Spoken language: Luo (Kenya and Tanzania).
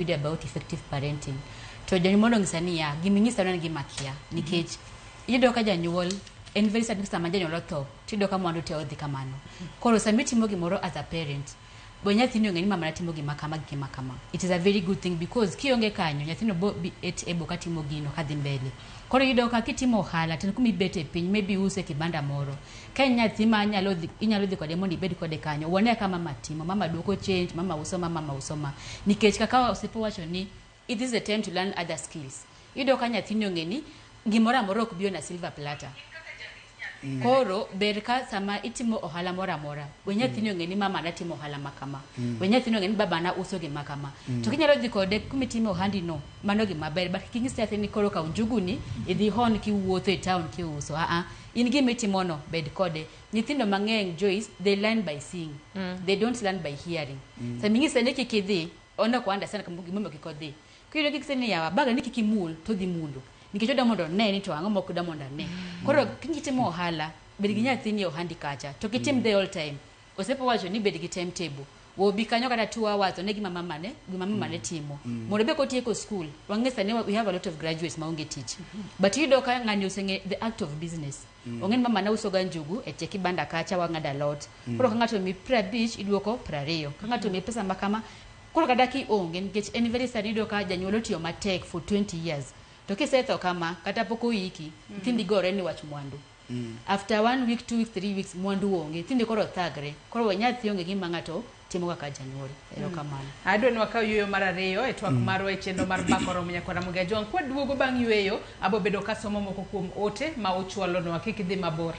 Video about effective parenting to janyuol onyisa niya, giminyisa en gima akia nikech iyudo ka janyuol en very sad sama janyuol otho, tiyudo ka mwandu te odhi kamano. Koro sama itimo gimoro as a parent, we nyathini ong'e ni mamana timo gima kama gi gima kama. It is a very good thing because kionge kanyo, nyathino bo bi et able katimo gino kadhi mbele. Koro iyudo ka kitimo ohala to en kuma ibet e piny, maybe iuse kibanda moro. Ka en nyathi ma nyalo dhi, inyalo dhi kode mondo ibed kode kanyo. Wane kaka mama timo, mama duoko change, mama uso ma, mama uso ma. Nikech kaka osiepa wacho ni it is a time to learn other skills. Iyudo ka nyathini ong'e ni gimoro amora ok bi on a silver platter. Koro ber ka sama itimo ohala moro amora, we nyathini ong'e ni mama na timo ohala ma kama. We nyathini ong'e ni babana uso gima kama. To kinyalo dhi kode kumitime ohandi no, mano gima ber. But kik inyis nyathini koro kaw njugu ni, idhi hon kiwuotho e town kiuso. Ah ah. In gima itimo no, bed kode. Nyithindo mang'eny, Joyce, they learn by seeing. They don't learn by hearing. Sama inyise ni kik idhi, en ok understand gimomiyo kik odhi. Kiyudo kikise ni yawa, baga ni kik imul, to odhi mulo. Nikech odwa mondo one ni to ang'o ma ok odwa mondo ane. Koro kitimo ohala, bed gi nyathini e ohandi kacha. To kitim the whole time. Osiepa owacho ni bed gi timetable. We obi kanyo kata 2 hours one gima mamane, gima mamane timo. Mondo be kotieko school, wang'e sani we have a lot of graduates maonge tich. But iyudo ka ng'ani oseng'e the act of business. Ong'e ni mamana uso ga njugu e tie kibanda kacha wang'ado alot. Koro ka ng'ato omiyi 50 iduoko 20. Ka ng'ato omiyi pesa ma kama, koro kata kionge nikech en very sad iyudo ka janyuol otiyo matek for 20 years. To kisetho kama, kata pok oiki, nyithindi gore ni wach mwandu. After one week, 2 weeks, 3 weeks, mwandu onge. Nyithindi koro thagre. Koro we nyathi onge gima ng'ato timo kaka janyuol. Erokamano. Adwa ni wakaw yueyo mar ariyo e twak marwa e chenro mar Bako Romo Nyakwar Ramogi Ajwang'. Kwaduogo bang' yueyo, abo bedo kasomo moko kuom ote ma uchwalonwa. Kik idhi mabor.